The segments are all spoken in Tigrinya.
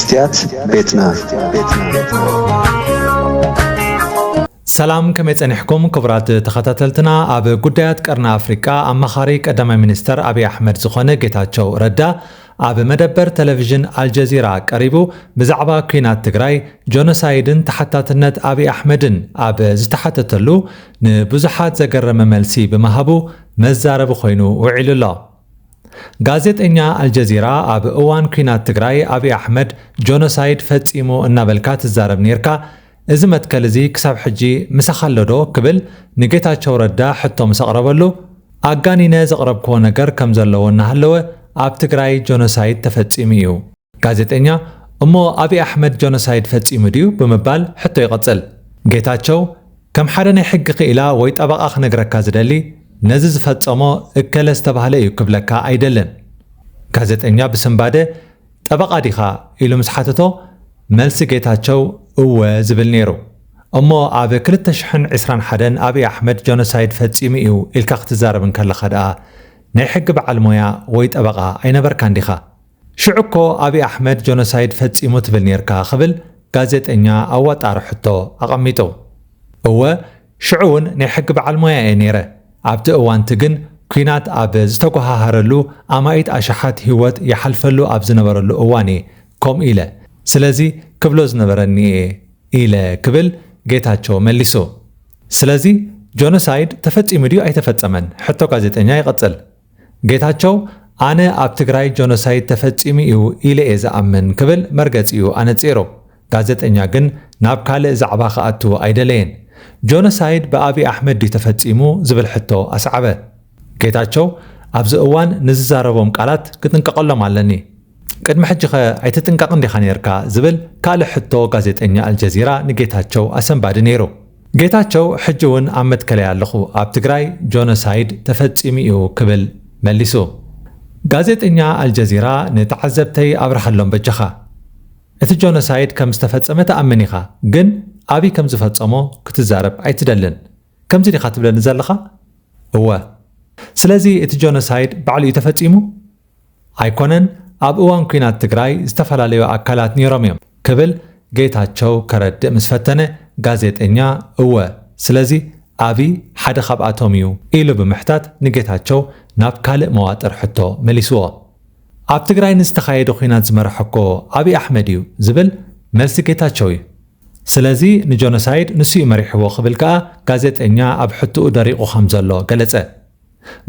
ስትያት ቤትና። ሰላም፣ ከመይ ጸኒሕኩም ክቡራት ተኸታተልትና? ኣብ ጉዳያት ቀርኒ ኣፍሪቃ ኣማኻሪ ቀዳማይ ሚኒስተር ኣብይ ኣሕመድ ዝኾነ ጌታቸው ረዳ ኣብ መደበር ቴሌቪዥን ኣልጀዚራ ቀሪቡ ብዛዕባ ኲናት ትግራይ፣ ጆኖሳይድን ተሓታትነት ኣብይ ኣሕመድን ኣብ ዝተሓተተሉ ንብዙሓት ዘገረመ መልሲ ብምሃቡ መዛረቢ ኮይኑ ውዒሉ ኣሎ። ጋዜጠኛ ኣልጀዚራ ኣብ እዋን ኲናት ትግራይ ኣብይ ኣሕመድ ጆኖሳይድ ፈጺሙ እናበልካ ትዛረብ ኔርካ፣ እዚ መትከል እዚ ክሳብ ሕጂ ምሳኻ ኣሎ ዶ ክብል ንጌታቸው ረዳ ሕቶ ምስ ኣቕረበሉ፣ ኣጋኒነ ዘቕረብክዎ ነገር ከም ዘለዎ እናሃለወ ኣብ ትግራይ ጆኖሳይድ ተፈጺሙ እዩ። ጋዜጠኛ፣ እሞ ኣብይ ኣሕመድ ጆኖሳይድ ፈጺሙ ድዩ ብምባል ሕቶ ይቐጽል። ጌታቸው፣ ከም ሓደ ናይ ሕጊ ክኢላ ወይ ጠበቓ ክነግረካ ዝደሊ፣ ነዚ ዝፈጸሞ እከለ ዝተባህለ እዩ ክብለካ ኣይደልን። ጋዜጠኛ ብስንባደ፣ ጠበቓ ዲኻ ኢሉ ምስ ሓተቶ፣ መልሲ ጌታቸው እወ ዝብል ነይሩ። እሞ ኣብ ክልተ ሽሕን ዕስራን ሓደን ኣብይ ኣሕመድ ጆኖሳይድ ፈጺሙ እዩ ኢልካ ክትዛረብ እንከለኻ ደኣ ናይ ሕጊ በዓል ሞያ ወይ ጠበቓ ኣይነበርካን ዲኻ? ሽዑ እኮ ኣብይ ኣሕመድ ጆኖሳይድ ፈጺሙ ትብል ኔርካ ክብል ጋዜጠኛ ኣዋጣሪ ሕቶ ኣቐሚጡ። እወ፣ ሽዑ እውን ናይ ሕጊ በዓል ሞያ እየ ነይረ። ኣብቲ እዋንቲ ግን ኲናት ኣብ ዝተጓሃሃረሉ፣ ኣማኢት ኣሽሓት ህይወት ይሓልፈሉ ኣብ ዝነበረሉ እዋን እየ ከምኡ ኢለ። ስለዚ ክብሎ ዝነበረኒ እየ ኢለ ክብል ጌታቸው መሊሱ። ስለዚ ጆኖሳይድ ተፈጺሙ ድዩ ኣይተፈጸመን? ሕቶ ጋዜጠኛ ይቐጽል። ጌታቸው፣ ኣነ ኣብ ትግራይ ጆኖሳይድ ተፈጺሙ እዩ ኢለ እየ ዝኣምን ክብል መርገጺኡ ኣነጺሩ። ጋዜጠኛ ግን ናብ ካልእ ዛዕባ ክኣቱ ኣይደለየን። ጆኖሳይድ ብኣብይ ኣሕመድ ድዩ ተፈጺሙ ዝብል ሕቶ ኣስዓበ። ጌታቸው፣ ኣብዚ እዋን ንዝዛረቦም ቃላት ክጥንቀቐሎም ኣለኒ። ቅድሚ ሕጂኸ ኣይትጥንቀቕን ዲኻ ነይርካ? ዝብል ካልእ ሕቶ ጋዜጠኛ ኣልጀዚራ ንጌታቸው ኣሰንባዲ ነይሩ። ጌታቸው፣ ሕጂ እውን ኣብ መትከለይ ኣለኹ፣ ኣብ ትግራይ ጆኖሳይድ ተፈጺሙ እዩ ክብል መሊሱ። ጋዜጠኛ ኣልጀዚራ ንተዓዘብተይ ኣብርሃሎም በጃኻ። እቲ ጆኖሳይድ ከም ዝተፈጸመ ትኣምን ኢኻ፣ ግን ኣብይ ከም ዝፈጸሞ ክትዛረብ ኣይትደልን። ከምዚ ዲኻ ትብለኒ ዘለኻ? እወ። ስለዚ እቲ ጆኖሳይድ ባዕሉ እዩ ተፈጺሙ? ኣይኮነን፣ ኣብ እዋን ኲናት ትግራይ ዝተፈላለዩ ኣካላት ነይሮም እዮም ክብል ጌታቸው ከረድእ ምስ ፈተነ፣ ጋዜጠኛ፣ እወ፣ ስለዚ ኣብይ ሓደ ካብኣቶም እዩ ኢሉ ብምሕታት ንጌታቸው ናብ ካልእ መዋጥር ሕቶ መሊስዎ። ኣብ ትግራይ ንዝተኻየደ ኲናት ዝመርሐ እኮ ኣብይ ኣሕመድ እዩ ዝብል መልሲ ጌታቸው እዩ። ስለዚ ንጆኖሳይድ ንሱ እዩ መሪሕዎ ክብል ከኣ ጋዜጠኛ ኣብ ሕቶኡ ደሪቑ ከም ዘሎ ገለጸ።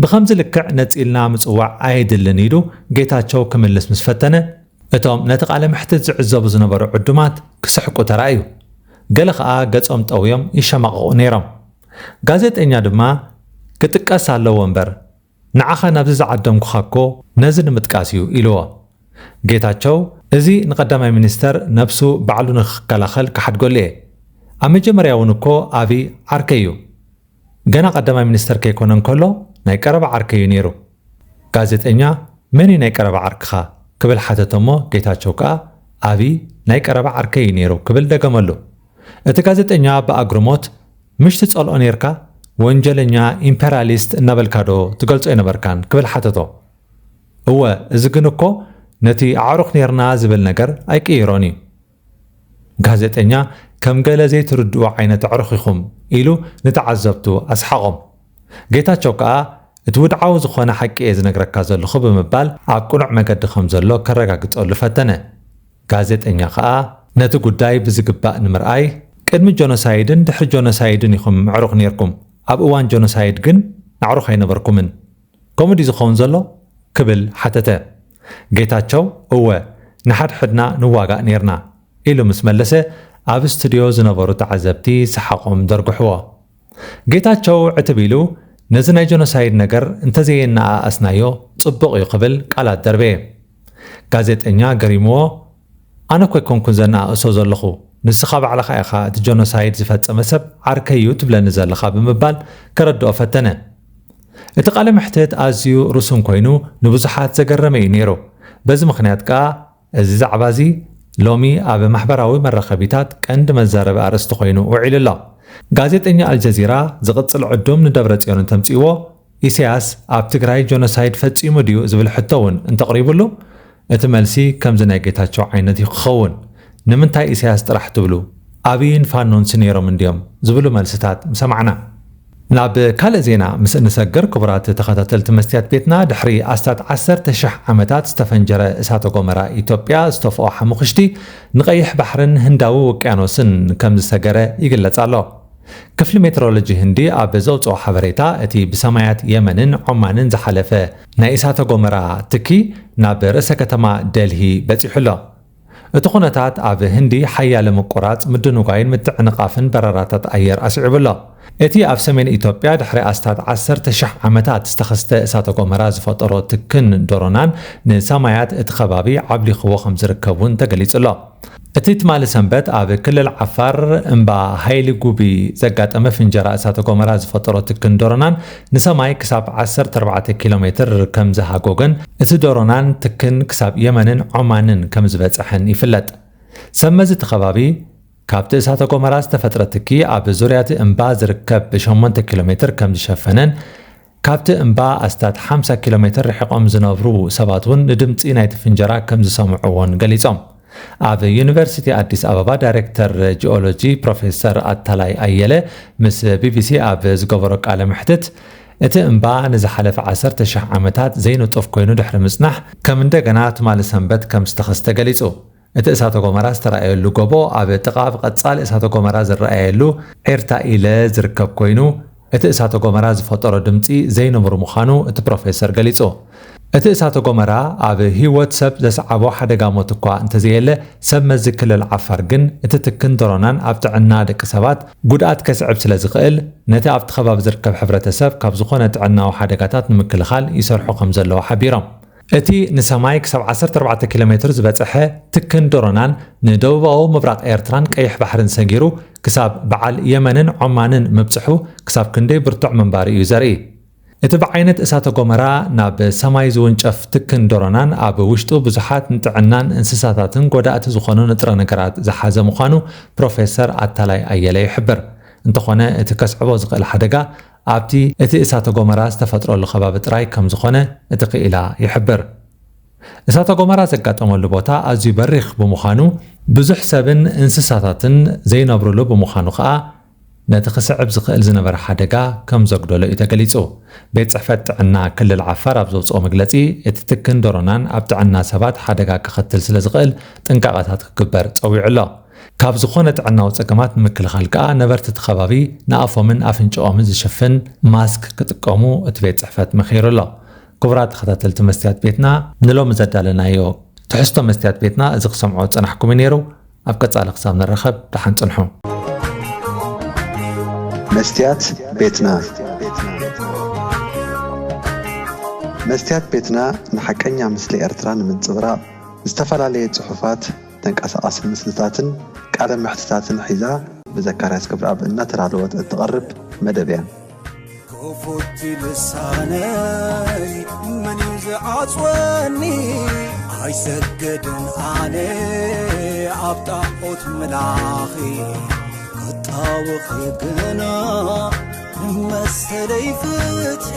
ብኸምዚ ልክዕ ነጺልና ምጽዋዕ ኣየድልን ኢሉ ጌታቸው ክምልስ ምስ ፈተነ፣ እቶም ነቲ ቃለ መሕትት ዝዕዘቡ ዝነበሩ ዕዱማት ክስሕቁ ተራእዩ። ገለ ከኣ ገጾም ጠውዮም ይሸማቐቑ ነይሮም። ጋዜጠኛ ድማ፣ ክጥቀስ ኣለዎ እምበር፣ ንዓኻ ናብዚ ዝዓደምኩኻ እኮ ነዚ ንምጥቃስ እዩ ኢልዎ። ጌታቸው፣ እዚ ንቀዳማይ ሚኒስተር ነብሱ ባዕሉ ንክከላኸል ክሓድገሉ እየ። ኣብ መጀመርያ እውን እኮ ኣብይ ዓርከይ እዩ። ገና ቀዳማይ ሚኒስተር ከይኮነ እንከሎ ናይ ቀረባ ዓርከይ እዩ ነይሩ። ጋዜጠኛ፣ መን እዩ ናይ ቀረባ ዓርክኻ? ክብል ሓተተ እሞ ጌታቸው ከኣ ኣብይ ናይ ቀረባ ዓርከይ እዩ ነይሩ ክብል ደገመሉ። እቲ ጋዜጠኛ ብኣግርሞት፣ ምሽ ትጸልኦ ነይርካ? ወንጀለኛ፣ ኢምፔርያሊስት እናበልካ ዶ ትገልጾ ኣይነበርካን? ክብል ሓተቶ። እወ፣ እዚ ግን እኮ ነቲ ኣዕሩኽ ኔርና ዝብል ነገር ኣይቅይሮን እዩ። ጋዜጠኛ፣ ከም ገለ ዘይትርድኡ ዓይነት ኣዕሩኽ ኢኹም ኢሉ ንተዓዘብቱ ኣስሓቖም። ጌታቸው ከኣ እቲ ውድዓዊ ዝኾነ ሓቂ እየ ዝነግረካ ዘለኹ ብምባል ኣብ ቅኑዕ መገዲ ከም ዘሎ ከረጋግጸሉ ፈተነ። ጋዜጠኛ ከኣ ነቲ ጉዳይ ብዝግባእ ንምርኣይ ቅድሚ ጆኖሳይድን ድሕሪ ጆኖሳይድን ኢኹም ኣዕሩኽ ኔርኩም፣ ኣብ እዋን ጆኖሳይድ ግን ኣዕሩኽ ኣይነበርኩምን። ከምኡ ድዩ ዝኸውን ዘሎ? ክብል ሓተተ። ጌታቸው፣ እወ፣ ንሓድሕድና ንዋጋእ ኔርና ኢሉ ምስ መለሰ፣ ኣብ ስቱድዮ ዝነበሩ ተዓዘብቲ ሰሓቖም ደርጉሕዎ። ጌታቸው ዕትብ ኢሉ፣ ነዚ ናይ ጀኖሳይድ ነገር እንተዘየነኣኣስናዮ ጽቡቕ እዩ ክብል ቃላት ደርበየ። ጋዜጠኛ ገሪምዎ፣ ኣነ እኮ ኣይኮንኩን ዘነኣእሶ ዘለኹ፣ ንስኻ ባዕልኻ ኢኻ እቲ ጀኖሳይድ ዝፈጸመ ሰብ ዓርከይ እዩ ትብለኒ ዘለኻ ብምባል ከረድኦ ፈተነ። እቲ ቃለ መሕትት ኣዝዩ ርሱን ኮይኑ ንብዙሓት ዘገረመ እዩ ነይሩ። በዚ ምኽንያት ከኣ እዚ ዛዕባ እዚ ሎሚ ኣብ ማሕበራዊ መራኸቢታት ቀንዲ መዛረቢ ኣርእስቲ ኮይኑ ውዒሉ ኣሎ። ጋዜጠኛ ኣልጀዚራ ዝቕጽል ዕዱም ንደብረጽዮን እንተምጺእዎ፣ ኢሳያስ ኣብ ትግራይ ጀኖሳይድ ፈጺሙ ድዩ ዝብል ሕቶ እውን እንተቕሪቡሉ፣ እቲ መልሲ ከምዚ ናይ ጌታቸው ዓይነት እዩ ክኸውን። ንምንታይ ኢሳያስ ጥራሕ ትብሉ? ኣብይን ፋኖንስ ነይሮም እንድዮም ዝብሉ መልስታት ምሰማዕና። ናብ ካልእ ዜና ምስ እንሰግር፣ ክቡራት ተኸታተልቲ መስትያት ቤትና፣ ድሕሪ ኣስታት ዓሰርተ ሺሕ ዓመታት ዝተፈንጀረ እሳተ ጎመራ ኢትዮጵያ ዝተፍኦ ሓሙኽሽቲ ንቀይሕ ባሕርን ህንዳዊ ውቅያኖስን ከም ዝሰገረ ይግለጽ ኣሎ። ክፍሊ ሜትሮሎጂ ህንዲ ኣብ ዘውፅኦ ሓበሬታ፣ እቲ ብሰማያት የመንን ዖማንን ዝሓለፈ ናይ እሳተ ጎመራ ትኪ ናብ ርእሰ ከተማ ደልሂ በፂሑ ኣሎ። እቲ ኩነታት ኣብ ህንዲ ሓያለ ምቁራፅ፣ ምድንጓይን ምትዕንቓፍን በረራታት ኣየር ኣስዒቡ ኣሎ። እቲ ኣብ ሰሜን ኢትዮጵያ ድሕሪ ኣስታት ዓሰርተ ሺሕ ዓመታት ዝተኸስተ እሳተ ጎመራ ዝፈጠሮ ትክን ዶሮናን ንሰማያት እቲ ከባቢ ዓብሊኽዎ ከም ዝርከብ እውን ተገሊጹ ኣሎ። እቲ ትማሊ ሰንበት ኣብ ክልል ዓፋር እምባ ሃይሊ ጉቢ ዘጋጠመ ፍንጀራ እሳተ ጎመራ ዝፈጠሮ ትክን ዶሮናን ንሰማይ ክሳብ ዓሰርተ ኣርባዕተ ኪሎ ሜትር ከም ዝሃጎገን፣ እቲ ዶሮናን ትክን ክሳብ የመንን ዖማንን ከም ዝበጽሐን ይፍለጥ። ሰብ መዚ እቲ ከባቢ፣ ካብቲ እሳተ ጎመራ ዝተፈጥረ ትኪ ኣብ ዙርያ እቲ እምባ ዝርከብ ሸሞንተ ኪሎ ሜትር ከም ዝሸፈነን፣ ካብቲ እምባ ኣስታት ሓምሳ ኪሎ ሜትር ርሒቖም ዝነብሩ ሰባት እውን ንድምፂ ናይቲ ፍንጀራ ከም ዝሰምዕዎን ገሊጾም። ኣብ ዩኒቨርሲቲ ኣዲስ ኣበባ ዳይሬክተር ጂኦሎጂ ፕሮፌሰር ኣታላይ ኣየለ ምስ ቢቢሲ ኣብ ዝገበሮ ቃለ መሕትት፣ እቲ እምባ ንዝሓለፈ ዓሰርተ ሺሕ ዓመታት ዘይንጡፍ ኮይኑ ድሕሪ ምጽናሕ፣ ከም እንደገና ትማሊ ሰንበት ከም ዝተኸስተ ገሊጹ። እቲ እሳተ ጎመራ ዝተራእየሉ ጎቦ ኣብ ጥቓ ብቐጻሊ እሳተ ጎመራ ዝረኣየሉ ዒርታ ኢለ ዝርከብ ኮይኑ፣ እቲ እሳተ ጎመራ ዝፈጠሮ ድምጺ ዘይንቡር ምዃኑ እቲ ፕሮፌሰር ገሊጹ። እቲ እሳተ ጎመራ ኣብ ህይወት ሰብ ዘስዓቦ ሓደጋ ሞት እኳ እንተዘየለ፣ ሰብ መዚ ክልል ዓፋር ግን እቲ ትክን ዶሮናን ኣብ ጥዕና ደቂ ሰባት ጉድኣት ከስዕብ ስለ ዝኽእል፣ ነቲ ኣብቲ ከባቢ ዝርከብ ሕብረተሰብ ካብ ዝኾነ ጥዕናዊ ሓደጋታት ንምክልኻል ይሰርሑ ከም ዘለዉ ሓቢሮም። እቲ ንሰማይ ክሳብ ዓሰርተ ኣርባዕተ ኪሎ ሜትር ዝበጽሐ ትክን ዶሮናን ንደቡባዊ ምብራቕ ኤርትራን ቀይሕ ባሕርን ሰጊሩ ክሳብ በዓል የመንን ዖማንን ምብጽሑ ክሳብ ክንደይ ብርቱዕ ምንባሩ እዩ ዘርኢ። እቲ ብዓይነት እሳተ ጎመራ ናብ ሰማይ ዝውንጨፍ ትክን ዶሮናን ኣብ ውሽጡ ብዙሓት ንጥዕናን እንስሳታትን ጎዳእቲ ዝኾኑ ንጥረ ነገራት ዝሓዘ ምዃኑ ፕሮፌሰር ኣታላይ ኣየለ ይሕብር። እንተኾነ እቲ ከስዕቦ ዝኽእል ሓደጋ ኣብቲ እቲ እሳተ ጎመራ ዝተፈጥረሉ ከባቢ ጥራይ ከም ዝኾነ እቲ ክኢላ ይሕብር። እሳተ ጎመራ ዘጋጠመሉ ቦታ ኣዝዩ በሪኽ ብምዃኑ፣ ብዙሕ ሰብን እንስሳታትን ዘይነብርሉ ብምዃኑ ከኣ፣ ነቲ ክስዕብ ዝኽእል ዝነበረ ሓደጋ ከም ዘጉደሎ እዩ ተገሊጹ። ቤት ጽሕፈት ጥዕና ክልል ዓፋር ኣብ ዘውጽኦ መግለጺ፣ እቲ ትክን ዶሮናን ኣብ ጥዕና ሰባት ሓደጋ ከኸትል ስለ ዝኽእል ጥንቃቐታት ክግበር ጸዊዑ ኣሎ። ካብ ዝኾነ ጥዕናዊ ጸገማት ንምክልኻል ከኣ ነበርቲ እቲ ከባቢ ንኣፎምን ኣፍንጫኦምን ዝሽፍን ማስክ ክጥቀሙ እቲ ቤት ጽሕፈት መኺሩ ኣሎ። ክቡራት ተኸታተልቲ መስትያት ቤትና፣ ንሎሚ ዘዳለናዮ ትሕዝቶ መስትያት ቤትና እዚ ክሰምዖ ዝጸናሕኩም እዩ ነይሩ። ኣብ ቀጻሊ ክሳብ ንራኸብ ደሓን ጽንሑ። መስትያት ቤትና። መስትያት ቤትና ንሓቀኛ ምስሊ ኤርትራ ንምንጽብራቕ ዝተፈላለየ ጽሑፋት፣ ተንቀሳቓሲ ምስልታትን ቃለ መሕትታትን ሒዛ ብዘካርያስ ገብረኣብ እናተዳለወት እትቐርብ መደብ እያ። ክፉት ልሳነይ መን እዩ ዝዓጽወኒ? ኣይሰገድን ኣነ ኣብ ጣዖት ምላኺ ክጣወኺ ግና መሰለይ ፍትሒ